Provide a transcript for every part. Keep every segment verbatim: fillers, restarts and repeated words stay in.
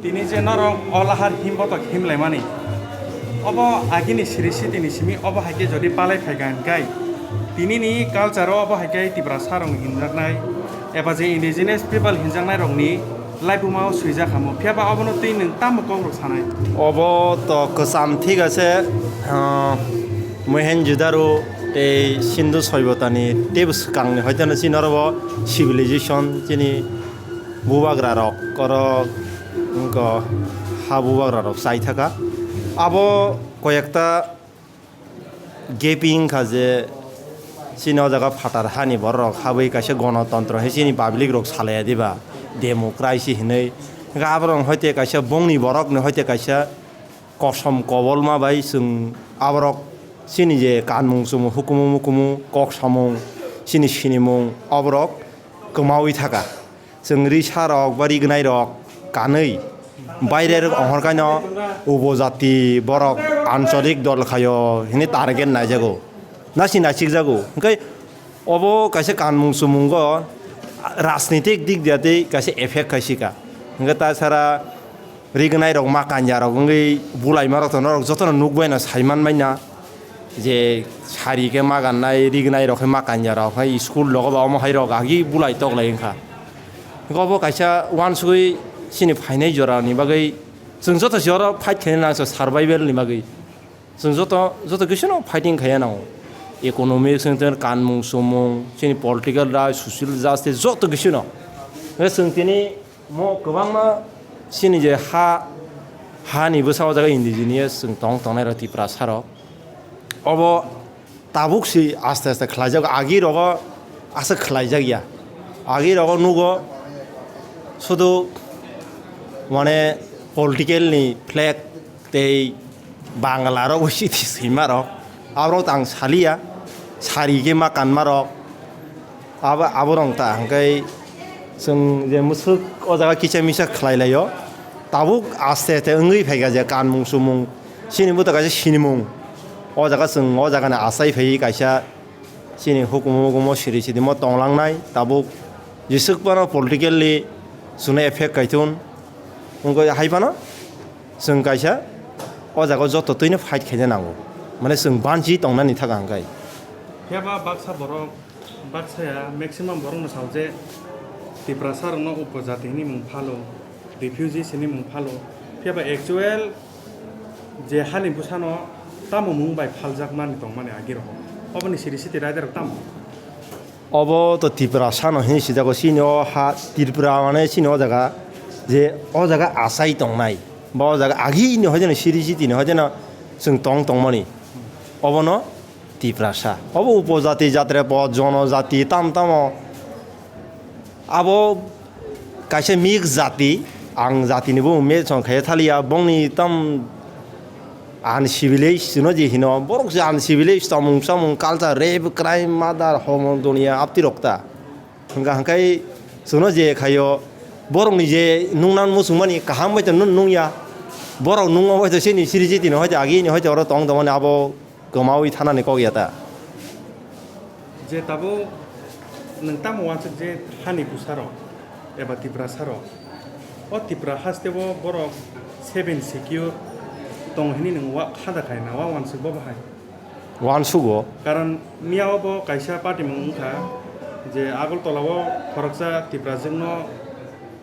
Tini je norok o lahar himbotok himlaimani, obo agini siri sitini simi obo hai khe jodi palai phaikha hinkhe, tinini culture-o obo hai khe Tiprasarokni hinjaknai eba je indigenous people hinjaknairokni laibuma-o swijak hamo, phiya ba obono twi nwng tamo kokrok sanai? Obo to kwcham thik ase, ah, Mohenjo-daro tei Sindhu soibotani teibo swkangni hoiteno chini oro bo civilization chini bubagra rok, oro wngkha ha bubagra rok chai thaka. Abo koyekta gaping kha je chini o jaga phatar hani borok rok habwi kaisa gonotontro hinwi chini public rok salai ya diba, democracy hinwi. Hwnkhe aborok hoite kaisa bongni borok ni hoite kaisa kosom kobolma bai chwng aborok chini je kanmung chumung, hukumu mukumu, kok samung, chini sinimung, aborok kwmaui thaka. Chwng risa rok ba rignai rok kanwi baire rok ongkhor kaino upojati borok ancholik dol khaio hinwi target naijago, nasi naisikjago. Hwnkhe obo kaisa kanmung chumungo rajnitik dik diya tei kaisa effect khaisika. Hwnkhe ta sara rignai rok ma kanya rok wngwi bulai ma rok to norok jotono nukbaino saiman manya je sari khe ma gannai rignai rok khe ma kanya rok hai school logo ba omo hai rok agi bulai tok lai wngkha. Hwnkhe obo kaisa uansugwi chini phainai jorani bagwi chwng joto se oro fight khaina nang survival ni bagwi. Chwng joto, joto kisuno fighting khaiya nango. Economics wngtong, kanmung chumung, chini political right, social justice, joto kisuno. Hwnkhe chwng tini mo kwbangma chini je ha, hani bwsa o jaga indigenous chwng tong tongnai rok Tiprasa rok. Obo tabuk si aste aste khlaijago, agi rogo aswk khlaijak ya. Agi rogo nugo sudu mane political ni flag tei Bangla rok bai siti swima rok, aborok tang saliya, sari khe ma kanma rok, abo, aborok ta hwnkhe chwng je mwswk o jaga kisa misa khlai laio, tabuk aste aste wngwi phaikha je kanmung chumung, chini bo to kaisa sinimung, o jaga chwng o jaga ni achai phaiwi kaisa chini hukumu mukumu siri sidimo tonglangnai, tabuk jeswk phano politically chwngno effect khaithun, wngkha hai phano. Chwng kaisa o jaga o joto twino fight khaina nango, mane chwng banchi tongnani thaka hwnkhe. Phiya ba baksa borok, baksa ya, maximum borok no sao je Tiprasa rok no upojati hinwi mung phalo, refugees hinwi mung phalo. Phiya ba actual je hani bwsano tamo mung bai phaljak mani tong mani agi rok? Oboni siri siti raida rok tamo? Obo to Tiprasa no hinwi sijago, chini o ha Tripura mane chini o jaga je o jaga achai tongnai, ba o jaga agi ni hoide no siri siti ni hoide no chwng tong tongmani, obono Tiprasa. Obo upojati, jatrepot, jonojati, tam tamo. Abo kaisa mix jati, ang jatini bo mech song khe thaliya, bongni tam uncivilized hino je hino, borok je uncivilized, tongmung samung, culture, rape, crime, murder, homo, dunia, apti rok ta. Hwnkha hwnkhe chwngno je khaio, borokni je nungnan muchungmani kaham bai to nung-, nungya, borok nungma bai to chini siri jiti no hoite agi ni hoite oro tong tongmani abo kwmaui thanani kok ya ta. Je tabuk nwng tamo uansuk je hani bwsarok eba Tiprasarok, o Tipra haste o borok safe and secure tongo hinwi nwng wa-, khada khai na wa uansuk bo bahai? Uansugo. Karon miya o bo kaisa party mung wngkha je Agartala o khoroksa Tiprajwk no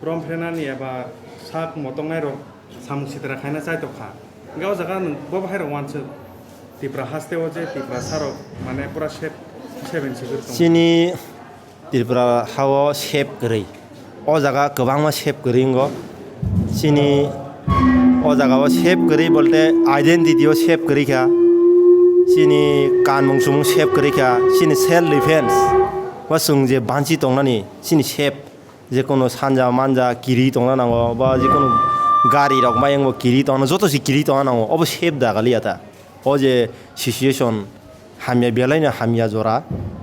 romphrenani eba sak motoknai rok samung sitra khaina chaitok kha. Hwnkhe o jaga nwng bo bahai rok uansuk Tipra haste o je Tiprasa rok mane pura safe, safe and secure tongo. Chini Tripura ha o safe kwrwi. O jaga kwbangma safe kwrwi wngo. Chini o jaga o safe kwrwi bolte identity o safe kwrwi kha. Chini kanmung chumung safe kwrwi kha. Chini self defense. Ba chwng je banchi tongnani chini safe. Jekono sanja manja kiri tongna nango, ba jekono gari rok mayung bo kiri tongna, joto se kiri tongna nango, obo safe da kaliya ta. O je situation hamya, belai no hamya jora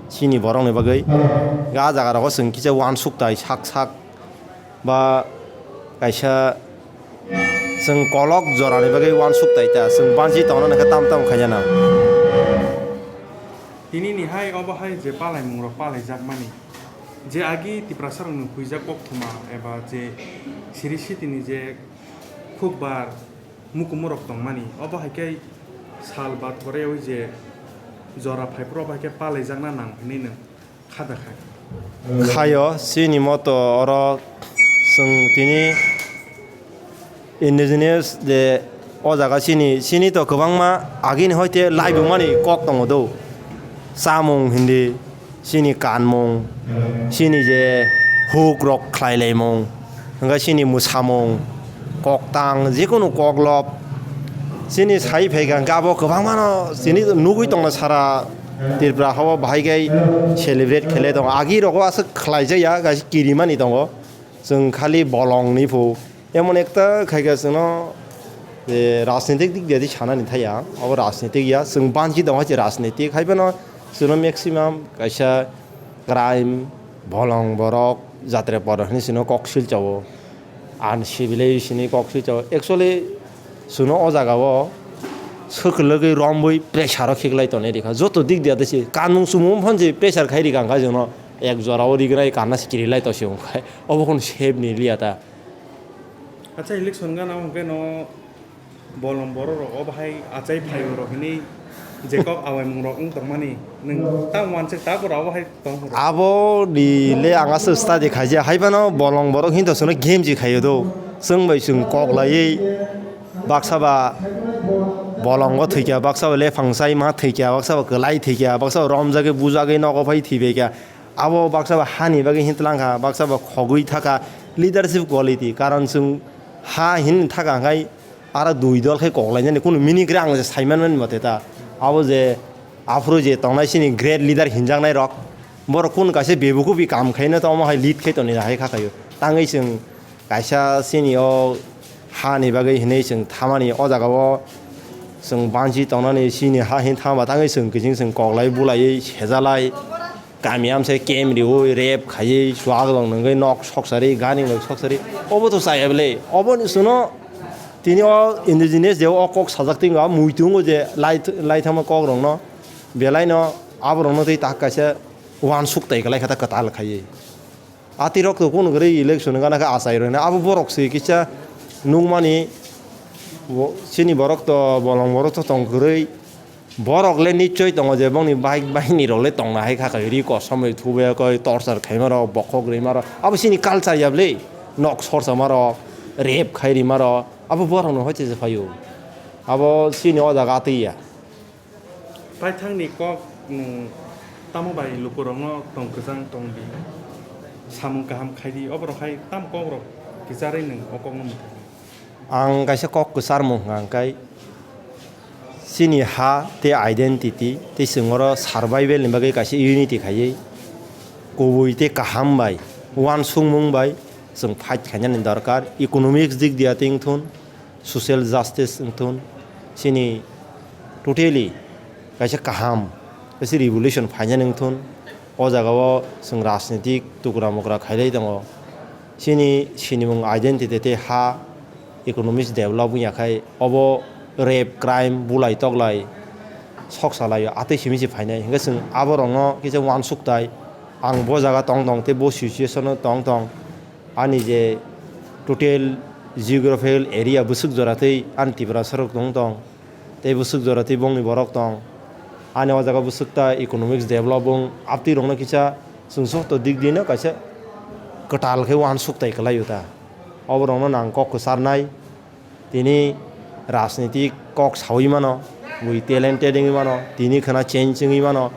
chini borok ni bagwi. A jaga rogo chwng kisa uansuk tai sak sak ba kaisa chwng kolok jora ni bagwi uansuk tai ta, chwng banchi tongna nangkhe tam tam khaina nang. Tini ni hai obo hai je palaimung rok palai jak mani. Je agi Tiprasa rok ni huijak koktwma eba je siri siti ni je Khukbar mukumurok tongmani, obo hai khe sal ba thoreui je jora phaiphuru obo hai khe palaijakna nang hwnwi nwng kha da khai? Khayo, chini moto oro chwng tini indigenous de o jaga chini, chini to kwbangma agini hoite laibumani kok tongo do. Chamung hindi, chini kanmung, chini je huk rok khlai laimung, hwnkhe chini mwsamung, koktang, jekunu koklop, chini sai phaikha hwnkhe abo kwbangmano chini nugwi tongna sara Tripura hao bahai khe celebrate khailai tongo. Agi rogo aswk khlaijakya, kaisa kirimani tongo. Chwng khali bolongni phu. Emon ekta khaikha chwngno, je rajnitik dik dia di sanani thaya. Abo rajnitik ya, chwng banchi tongo je rajnitik. Hai phano chwngno maximum kaisa crime, bolong borok, jatre poro hinwi chwngno kok silchao. Uncivilized hinwi kok silchao. Actually, chwngno o jagao swkang logwi romwi pressure o khiklai tonwi rikha. Joto dik dia de se kanmung chumung phano je pressure khai rikha wngkha chwngno. Ek jorao rignai kanna se kirilai to se wngkha. Obo kheno save ni liya ta. Acha, election gana hwnkhe no bolong borok rok obo hai achai phaio rok hwnwi je kok awaimung rok wng tongmani nwng ta uansuk ta pura obo hai tong phuru. Abo ni le ang aswk study khaijak hai phano bolong borok hinto chwngno game ji khaio do. Chwng bai chwng kok laiwi baksa ba bolongo thwikya, baksa ba lephang chai ma thwikya, baksa ba kwlai thwikya, baksa ba romjagwi bujagwi nogo phai thwibaikha. Abo baksa ba hani bagwi hin tlang kha, baksa ba khogwi thaka leadership quality. Karon chwng ha hin thaka hwnkhe aro dui dol khe kok lainani kunu meaning kwrwi ang je sai manmani mote ta. Abo je aphuru je tongnai chini great leader hinjaknai rok, borok kunu kaisa bebukubi kam khaino tamo hai lead khai toni hai kha khaio. Tangwi chwng kaisa chini o hani bagwi hinwi chwng thamani o jaga o chwng banchi tongnani chini ha hin thama tangwi chwng kiching chwng kok lai bulaiwi sejalai. Kami amse kem riui, rape khaiwi, chuak rok nungwi nok soksari, gani rok soksari, obo to chaya bwle. Obo ni suno tini o indigenous je o kok sajak tongo, muitungo je lai, lai thangma kok rokno, belai no abo rokno tei tak kaisa uansuk tai kwlai kha ta kwtal khaiwi. Ati rok to kunu kwrwi election gana khe achai rwna, abo borok se kisa nukmani, bo-, chini borok to bolong borok to tong kwrwi. Borok le nichoi tongo je bongni bike bahini rok le tongna hai kha khe ri kosom bai thubai koi torchar khaima rok bokhok rima rok abo chini culture ya bwle nok sorsama rok rape khai rima rok abo borok no hoite se phaio abo chini o jaga twi ya. Paithakni kok nwng tamo bai lukurokno tong kwchang tong di, samung kaham khai di, oborok hai tamo kokrok kwcharwi nwng o kokno mwthangdi? Ang kaisa kok kwcharmung hwnkha hwnkhe chini ha tei identity tei chwng oro survival ni bagwi kaisa unity khaiwi kubui tei kaham bai uansukmung bai chwng fight khainani dorkar, economics dik dia tei wngthun, social justice wngthun, chini totally kaisa kaham, kaisa revolution phainani wngthun. O jagao chwng rajnitik tukra mukra khailai tongo. Chini sinimung identity tei ha economics develop wngya khai obo rape, crime, bulai toklai soksa laio, atwi simi se phainai. Hinkhe chwng aborokno kisa uansuk tai, ang bo jaga tong tong tei bo situation o tong tong. Ani je total geographical area bwswk jora tei ani Tiprasa rok tong tong, tei bwswk jora tei bongni borok tong. Ani o jaga bwswk ta economics develop wng, abtwi rokno kisa chwng joto dik dino kaisa kwtal khe uansuk tai kwlaio ta. Obo rokno nang kok kwcharnai. Tini rajnitik kok saui mano, bui talented wngwi mano, tini khwna change wngwi mano,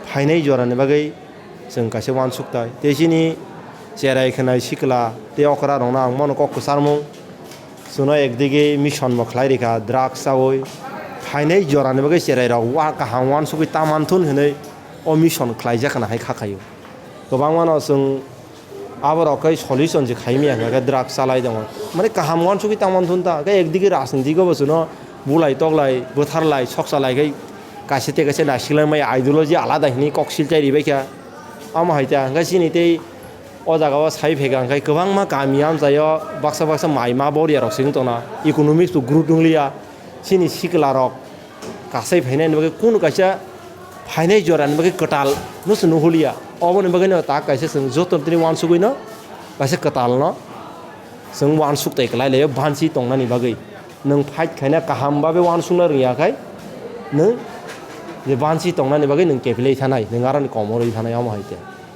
phainai jorani bagwi chwng kaisa uansuk tai. Tei chini cherai khwnai sikla tei okra rokno ang bono kok kwcharmung, chwngno ekdigi mission bo khlai rikha drugs chaui, phainai jorani bagwi cherai rok wa kaham uansugwi ta manthun hinwi o mission khlaijak khna hai kha khaio. Kwbangmano chwng Aborok khe solution se khai maya hwnkha khe drugs chalai tongo. Mane kaham uansugwi tangmani thun ta. Khe ekdigi rajniti go bo chwngno bulai toklai, bwtharlai, soksalai khe kaisa tei kaisa naisiklai maya ideology alada hinwi kok silchai ribai kha. Amo hai ta hwnkhe chini tei o jaga o sai phaikha hwnkhe kwbangma kami amchaio baksa baksa mai ma boria rok se wng tongna. Economics bo growth wngliya. Chini sikla rok kasai phainani bagwi kunu kaisa phainai jorani bagwi kwtal no se nuhuliya. Oboni bagwino tak kaisa chwng joto tini uansugwino kaisa kwtal no Chwng uansuk tei kwlai laio bansi tongnani bagwi. Nwng fight khaina kaham babe uansukna rwngya khai, nwng je bansi tongnani bagwi nwng kepilai thanai, nwng aroni komorwi thanai omo hai khe.